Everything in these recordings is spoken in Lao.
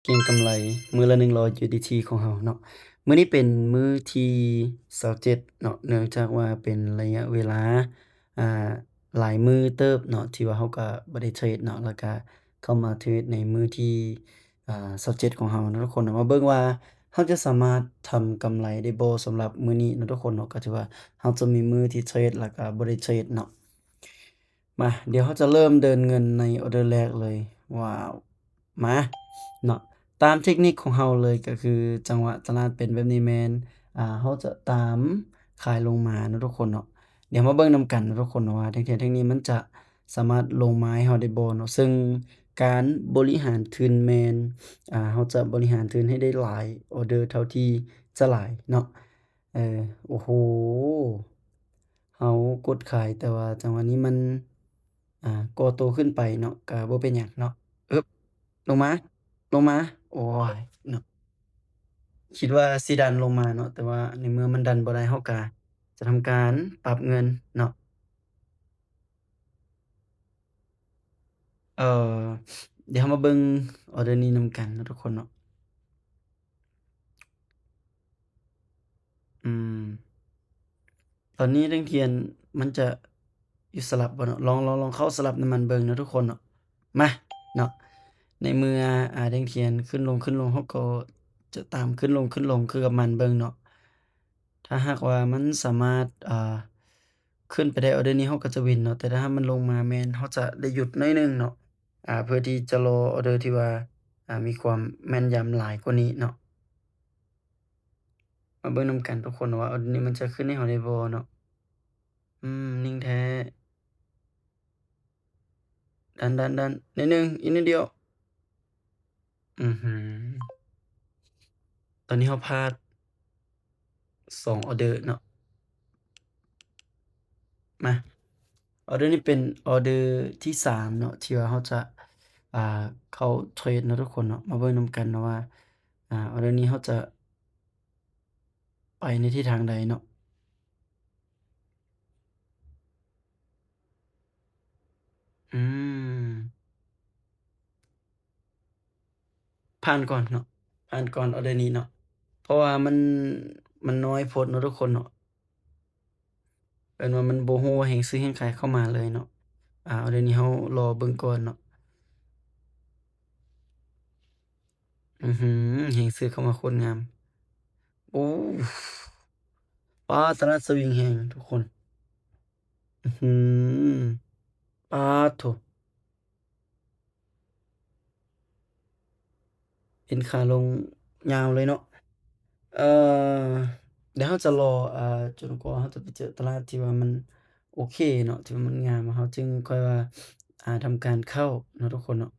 ເກັງກຳໄລມື້ລະໜຶ່ງຮ້ອຍຢູເອັສດີທີຂອງເຮົາເນາະ. ມື້ນີ້ເປັນມື້ທີຊາວເຈັດເນາະ, ເນື່ອງຈາກວ່າເປັນໄລຍະເວລາ ອ່າ ຫຼາຍມື້ເຕີບເນາະ ທີ່ວ່າເຮົາກະບໍ່ໄດ້ເທຣດເນາະ, ແລ້ວກະເຂົ້າມາເທຣດໃນມື້ທີ ອ່າ ຊາວເຈັດຂອງເຮົາເນາະທຸກຄົນເນາະ. ມາເບິ່ງວ່າເຮົາຈະສາມາດທຳກຳໄລໄດ້ບໍ່ສຳລັບມື້ນີ້ເນາະທຸກຄົນເນາະ. ກະຖືວ່າເຮົາຈະມີມື້ທີ່ເທຣດ ແລ້ວກະບໍ່ໄດ້ເທຣດເນາະ. ມາ ດຽວເຮົາຈະເລີ່ມເດີນເງິນໃນອໍເດີແລກເລີຍ. ວ້າວ ມາເນາະ, ຕາມເທັກນິກຂອງເຮົາເລີຍ ກະຄືຈັງຫວະຕະຫຼາດເປັນແບບນີ້ແມ່ນ ອ່າ ເຮົາຈະຕາມຂາຍລົງມາເນາະທຸກຄົນເນາະ. ດຽວມາເບິ່ງນຳກັນເນາະທຸກຄົນເນາະ ວ່າແທ່ງທຽນແທ່ງນີ້ມັນຈະສາມາດລົງມາໃຫ້ເຮົາໄດ້ບໍ່ເນາະ. ເຊິ່ງການບໍລິຫານທຶນແມ່ນ ອ່າ ເຮົາຈະບໍລິຫານທຶນໃຫ້ໄດ້ຫຼາຍອໍເດີເທົ່າທີ່ຈະຫຼາຍເນາະ. ເອີ ໂອ້ໂຫ ເຮົາກົດຂາຍ ແຕ່ວ່າຈັງຫວະນີ້ມັນ ອ່າ ກໍ່ໂຕຂຶ້ນໄປເນາະ, ກະບໍ່ເປັນຫຍັງເນາະ. ເອີບ ລົງມາ ລົງມາ ໂອ້ຍເນາະ, ຄິດວ່າຊິດັນລົງມາເນາະ, ແຕ່ວ່າໃນເມື່ອມັນດັນບໍ່ໄດ້ ເຮົາກະຈະທຳການປັບເງິນເນາະ. ເອີ ດຽວເຮົາມາເບິ່ງອໍເດີນີ້ນຳກັນເນາະທຸກຄົນເນາະ. ອືມ ຕອນນີ້ແທ່ງທຽນມັນຈະຢູ່ສະຫຼັບບໍ່ເນາະ? ລອງ ລອງ ລອງເຂົ້າສະຫຼັບນ້ຳມັນເບິ່ງເນາະທຸກຄົນເນາະ. ມາເນາະ, ໃນເມື່ອ ອ່າ ແທ່ງທຽນຂຶ້ນລົງ ຂຶ້ນລົງ ເຮົາກໍຈະຕາມຂຶ້ນລົງ ຂຶ້ນລົງຄືກັບມັນເບິ່ງເນາະ. ຖ້າຫາກວ່າມັນສາມາດ ອ່າ ຂຶ້ນໄປໄດ້ອໍເດີນີ້ ເຮົາກໍຈະວິນເນາະ, ແຕ່ຖ້າມັນລົງມາແມ່ນເຮົາຈະໄດ້ຢຸດໜ້ອຍໜຶ່ງເນາະ ອ່າ ເພື່ອທີ່ຈະລໍອໍເດີທີ່ວ່າ ອ່າ ມີຄວາມແມ່ນຢຳຫຼາຍກວ່ານີ້ເນາະ. ມາເບິ່ງນຳກັນທຸກຄົນວ່າອໍເດີນີ້ມັນຈະຂຶ້ນໃຫ້ເຮົາໄດ້ບໍ່ເນາະ. ອືມ ນິ່ງແທ້. ດັນ ດັນ ດັນ ນິດໜຶ່ງ ອີກນິດດຽວ. ອືຫື ຕອນນີ້ເຮົາພາດສອງອໍເດີເນາະ. ມາ ອໍເດີນີ້ເປັນອໍເດີທີສາມເນາະ ທີ່ວ່າເຮົາຈະ ອ່າ ເຂົ້າເທຣດເນາະທຸກຄົນເນາະ. ມາເບິ່ງນຳກັນເນາະວ່າ ອ່າ ອໍເດີນີ້ເຮົາຈະໄປໃນທິດທາງໃດເນາະ. ອືມ ຜ່ານກ່ອນເນາະ ຜ່ານກ່ອນອໍເດີນີ້ເນາະ ເພາະວ່າມັນ ມັນນ້ອຍໂພດເນາະທຸກຄົນເນາະ. ເອີ້ນວ່າມັນບໍ່ຮູ້ວ່າແຮງຊື້ແຮງຂາຍເຂົ້າມາເລີຍເນາະ. ອາ ອໍເດີນີ້ເຮົາລໍເບິ່ງກ່ອນເນາະ. ອືຫື ແຮງຊື້ເຂົ້າມາໂຄດງາມ. ໂອ້ ປາ ຕະຫຼາດສະວິງແຮງທຸກຄົນ. ອືຫື ປາໂທ້ ເປັນຂາລົງຍາວເລີຍເນາະ. ເອີ ດຽວເຮົາຈະລໍ ເອີ ຈົນກວ່າເຮົາຈະໄປເຈີຕະຫຼາດທີ່ວ່າມັນໂອເຄເນາະ ທີ່ວ່າມັນງາມ ເຮົາຈຶ່ງຄ່ອຍວ່າ ອ່າ ທຳການເຂົ້າເນາະທຸກຄົນເນາະ.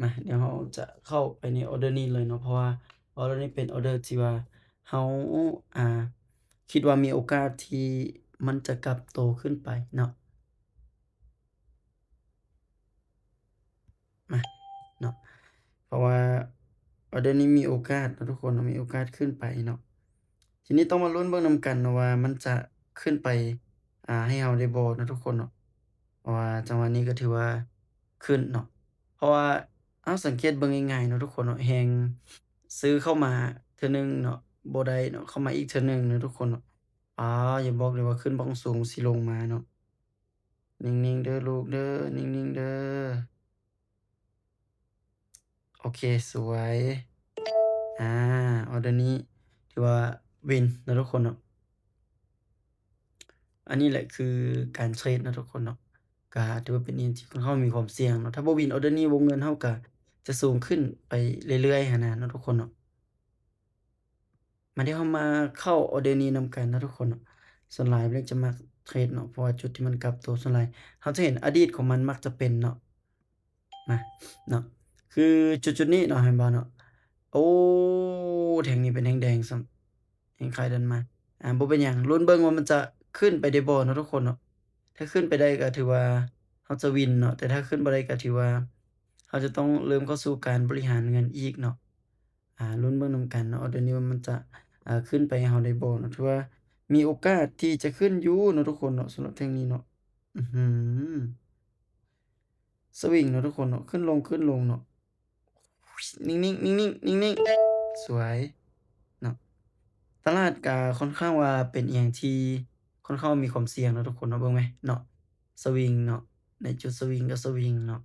ມາ ດຽວເຮົາຈະເຂົ້າໄປໃນອໍເດີນີ້ເລີຍເນາະ ເພາະວ່າອໍເດີນີ້ເປັນອໍເດີທີ່ວ່າເຮົາ ອ່າ ຄິດວ່າມີໂອກາດທີ່ມັນຈະກັບໂຕຂຶ້ນໄປເນາະ. ມາເນາະ ເພາະວ່າອໍເດີນີ້ມີໂອກາດເນາະທຸກຄົນເນາະ ມີໂອກາດຂຶ້ນໄປເນາະ. ທີນີ້ຕ້ອງມາລຸ້ນເບິ່ງນຳກັນເນາະວ່າມັນຈະຂຶ້ນໄປ ອ່າ ໃຫ້ເຮົາໄດ້ບໍ່ເນາະທຸກຄົນເນາະ ເພາະວ່າຈັງຫວະນີ້ກໍຖືວ່າຂຶ້ນເນາະ. ເພາະວ່າເຮົາສັງເກດເບິ່ງງ່າຍໆເນາະທຸກຄົນເນາະ ແຮງຊື້ເຂົ້າມາເທື່ອໜຶ່ງເນາະ ບໍ່ໄດ້ເນາະ ເຂົ້າມາອີກເທື່ອໜຶ່ງເນາະທຸກຄົນເນາະ. ອາ ຢ່າບອກເລີຍວ່າຂຶ້ນບັກສູງຊິລົງມາເນາະ. ນິ່ງໆເດີລູກເດີ ນິ່ງໆເດີ. ໂອເຄ ສວຍ. ອາ ອໍເດີນີ້ຖືວ່າວິນເນາະທຸກຄົນເນາະ. ອັນນີ້ແຫຼະຄືການເທຣດເນາະທຸກຄົນເນາະ ກະຖືວ່າເປັນອີ່ຫຍັງທີ່ຂ້ອນຂ້າງມີຄວາມສ່ຽງເນາະ. ຖ້າບໍ່ວິນອໍເດີນີ້ ວົງເງິນເຮົາກະຈະສູງຂຶ້ນໄປເລື້ອຍໆຫັ້ນນະເນາະທຸກຄົນເນາະ. ມາ ດຽວເຮົາມາເຂົ້າອໍເດີນີ້ນຳກັນເນາະທຸກຄົນເນາະ. ສ່ວນຫຼາຍເພິ່ນຈະມັກເທຣດເນາະ ເພາະວ່າຈຸດທີ່ມັນກັບໂຕ ສ່ວນຫຼາຍເຮົາຈະເຫັນອະດີດຂອງມັນມັກຈະເປັນເນາະ ມາເນາະ ຄືຈຸດໆນີ້ເນາະ ເຫັນບໍ່ເນາະ. ໂອ້ ແທ່ງນີ້ເປັນແທ່ງແດງຊ້ຳ ແຮງຂາຍດັນມາ. ອາ ບໍ່ເປັນຫຍັງ ລຸ້ນເບິ່ງວ່າມັນຈະຂຶ້ນໄປໄດ້ບໍ່ເນາະທຸກຄົນເນາະ. ຖ້າຂຶ້ນໄປໄດ້ກໍຖືວ່າເຮົາຈະວິນເນາະ ແຕ່ຖ້າຂຶ້ນບໍ່ໄດ້ກໍຖືວ່າເຮົາຈະຕ້ອງເລີ່ມເຂົ້າສູ່ການບໍລິຫານເງິນອີກເນາະ. ອາ ລຸ້ນເບິ່ງນຳກັນເນາະ ອໍເດີນີ້ວ່າມັນຈະ ອາ ຂຶ້ນໄປໃຫ້ເຮົາໄດ້ບໍ່ເນາະ. ຖືວ່າມີໂອກາດທີ່ຈະຂຶ້ນຢູ່ເນາະທຸກຄົນເນາະ ສຳລັບແທ່ງນີ້ເນາະ. ອືຫື ສະວິງເນາະທຸກຄົນເນາະ ຂຶ້ນລົງ ຂຶ້ນລົງເນາະ. ນິ່ງໆ ນິ່ງໆ ນິ່ງໆ ສວຍເນາະ. ຕະຫຼາດກະຄ່ອນຂ້າງວ່າເປັນອີ່ຫຍັງທີ່ຄ່ອນຂ້າງມີຄວາມສ່ຽງເນາະທຸກຄົນເນາະ. ເບິ່ງແມເນາະ ສະວິງເນາະ ໃນຈຸດສະວິງກໍສະວິງເນາະ.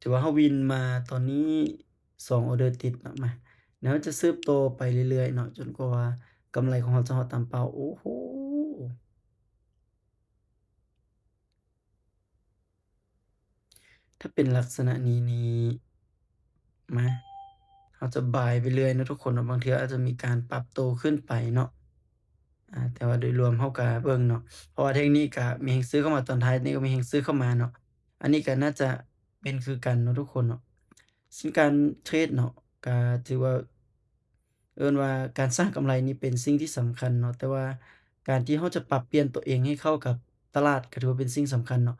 ຖືວ່າເຮົາວິນມາຕອນນີ້ສອງອໍເດີຕິດເນາະ. ມາ ດຽວເຮົາຈະສືບຕໍ່ໄປເລື້ອຍໆເນາະ ຈົນກວ່າວ່າກຳໄລຂອງເຮົາຈະຮອດຕາມເປົ້າ. ໂອ້ໂຫ ຖ້າເປັນລັກສະນະນີ້ນີ້ ມາ ເຮົາຈະບາຍໄປເລື້ອຍເນາະທຸກຄົນເນາະ. ບາງເທື່ອອາດຈະມີການປັບໂຕຂຶ້ນໄປເນາະ ອາ ແຕ່ວ່າໂດຍລວມເຮົາກະເບິ່ງເນາະ ເພາະວ່າເທັກນິກກະມີແຮງຊື້ເຂົ້າມາຕອນທ້າຍ ນີ້ກໍມີແຮງຊື້ເຂົ້າມາເນາະ. ອັນນີ້ກໍໜ້າຈະເປັນຄືກັນເນາະທຸກຄົນເນາະ. ເຊັ່ນການເທຣດເນາະ ກໍຖືວ່າ ເອີ້ນວ່າການສ້າງກຳໄລນີ້ເປັນສິ່ງທີ່ສຳຄັນເນາະ, ແຕ່ວ່າການທີ່ເຮົາຈະປັບປ່ຽນຕົວເອງໃຫ້ເຂົ້າກັບຕະຫຼາດກໍຖືວ່າເປັນສິ່ງສຳຄັນເນາະ.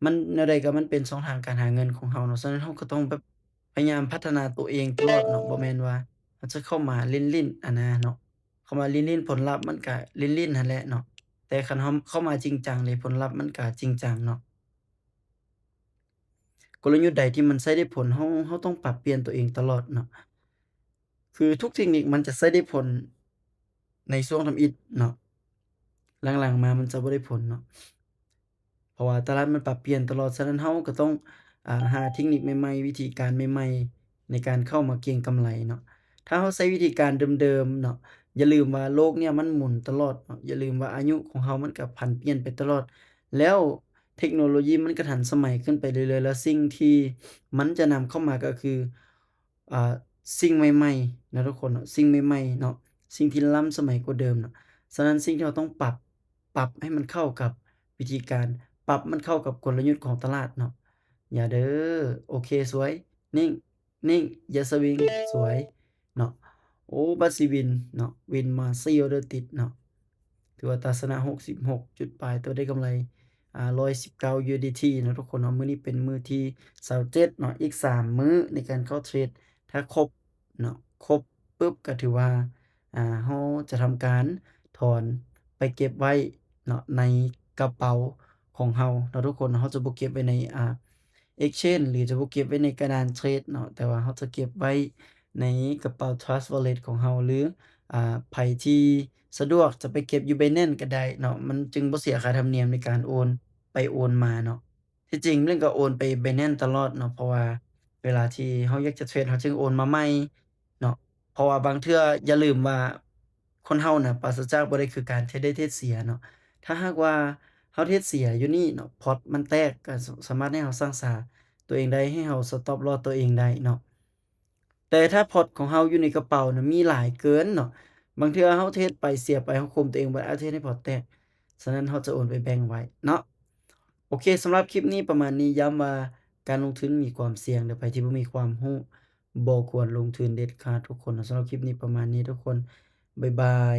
ມັນແນວໃດກໍມັນເປັນຊ່ອງທາງການຫາເງິນຂອງເຮົາເນາະ, ສະນັ້ນເຮົາກໍຕ້ອງແບບພະຍາຍາມພັດທະນາຕົວເອງຕະຫຼອດເນາະ, ບໍ່ແມ່ນວ່າເຮົາຈະເຂົ້າມາຫຼິ້ນໆ ອັນນະເນາະ. ເຂົ້າມາຫຼິ້ນໆ ຜົນລັບມັນກະຫຼິ້ນໆ ຫັ້ນແຫຼະເນາະ, ແຕ່ຄັນເຮົາເຂົ້າມາຈິງຈັງເດ ຜົນລັບມັນກະຈິງຈັງເນາະ. ກົນລະຍຸດໃດທີ່ມັນໃຊ້ໄດ້ຜົນ ເຮົາ ເຮົາຕ້ອງປັບປ່ຽນຕົວເອງຕະຫຼອດເນາະ. ຄືທຸກເທັກນິກມັນຈະໃຊ້ໄດ້ຜົນໃນຊ່ວງທຳອິດເນາະ, ຫຼັງໆ ມາມັນຈະບໍ່ໄດ້ຜົນເນາະ ເພາະວ່າຕະຫຼາດມັນປັບປ່ຽນຕະຫຼອດ. ສະນັ້ນເຮົາກໍຕ້ອງ ອາ ຫາເທັກນິກໃໝ່ໆ ວິທີການໃໝ່ໆ ໃນການເຂົ້າມາເກັງກຳໄລເນາະ. ຖ້າເຮົາໃຊ້ວິທີການເດີມໆ ເນາະ, ຢ່າລືມວ່າໂລກເນີ້ຍມັນໝູນຕະຫຼອດເນາະ, ຢ່າລືມວ່າອາຍຸຂອງເຮົາມັນກໍຜັນປ່ຽນໄປຕະຫຼອດ, ແລ້ວເທັກໂນໂລຢີມັນກໍທັນສະໄໝຂຶ້ນໄປເລື້ອຍໆ ແລ້ວສິ່ງທີ່ມັນຈະນຳເຂົ້າມາກໍຄື ອ່າ ສິ່ງໃໝ່ໆ ເນາະທຸກຄົນເນາະ, ສິ່ງໃໝ່ໆ ເນາະ, ສິ່ງທີ່ລ້ຳສະໄໝກວ່າເດີມເນາະ. ສະນັ້ນສິ່ງທີ່ເຮົາຕ້ອງປັບ ປັບໃຫ້ມັນເຂົ້າກັບວິທີການ, ປັບມັນເຂົ້າກັບກົນລະຍຸດຂອງຕະຫຼາດເນາະ. ຢ່າເດີ ໂອເຄ ສວຍ ນິ່ງ ນິ່ງ ຢ່າສະວິງ ສວຍເນາະ. ໂອ້ ບາດຊິວິນເນາະ, ວິນມາສີ່ອໍເດີຕິດເນາະ, ຖືວ່າຕາຊະນະຫົກສິບຫົກຈຸດປາຍ ແຕ່ວ່າໄດ້ກຳໄລ ອ່າ ຮ້ອຍສິບເກົ້າຢູເອັສດີທີເນາະທຸກຄົນເນາະ. ມື້ນີ້ເປັນມື້ທີຊາວເຈັດເນາະ, ອີກສາມມື້ໃນການເຂົ້າເທຣດ ຖ້າຄົບເນາະ, ຄົບປຶບກໍຖືວ່າ ອ່າ ເຮົາຈະທຳການຖອນໄປເກັບໄວ້ເນາະ ໃນກະເປົາຂອງເຮົາເນາະທຸກຄົນ. ເຮົາຈະບໍ່ເກັບໄວ້ໃນ ອ່າ exchange ຫຼືຈະບໍ່ເກັບໄວ້ໃນກະດານເທຣດເນາະ, ແຕ່ວ່າເຮົາຈະເກັບໄວ້ໃນກະເປົາ Trust Wallet ຂອງເຮົາ ຫຼື ອ່າ ໃຜທີ່ສະດວກຈະໄປເກັບຢູ່ Binance ກໍໄດ້ເນາະ, ມັນຈຶ່ງບໍ່ເສຍຄ່າທຳນຽມໃນການໂອນໄປໂອນມາເນາະ. ທີ່ຈິງມັນກໍໂອນໄປ Binance ຕະຫຼອດເນາະ, ເພາະວ່າເວລາທີ່ເຮົາຢາກຈະເທຣດ ເຮົາຈຶ່ງໂອນມາໃໝ່ເນາະ. ເພາະວ່າບາງເທື່ອຢ່າລືມວ່າຄົນເຮົານະປາສະຈາກບໍ່ໄດ້ຄືກັນ, ເທດໄດ້ເທດເສຍເນາະ. ຖ້າຫາກວ່າເຮົາເທດເສຍຢູ່ນີ້ເນາະ, ພອດມັນແຕກ ກໍສາມາດໃຫ້ເຮົາສັ່ງສາຕົວເອງໄດ້, ໃຫ້ເຮົາ stop loss ຕົວເອງໄດ້ເນາະ. ແຕ່ຖ້າພອດຂອງເຮົາຢູ່ໃນກະເປົານະ ມີຫຼາຍເກີນເນາະ, ບາງເທື່ອເຮົາເທດໄປເສຍໄປ ເຮົາຄຸມຕົວເອງບໍ່ໄດ້ ເອົາເທດໃຫ້ພອດແຕກ. ສະນັ້ນເຮົາຈະໂອນໄປແບ່ງໄວ້ເນາະ. ໂອເຄ ສຳລັບຄລິບນີ້ປະມານນີ້. ຢ້ຳວ່າການລົງທຶນມີຄວາມສ່ຽງເດີ, ໃຜທີ່ບໍ່ມີຄວາມຮູ້ບໍ່ຄວນລົງທຶນເດັດຂາດທຸກຄົນເນາະ. ສຳລັບຄລິບນີ້ປະມານນີ້ທຸກຄົນ, ບາຍບາຍ.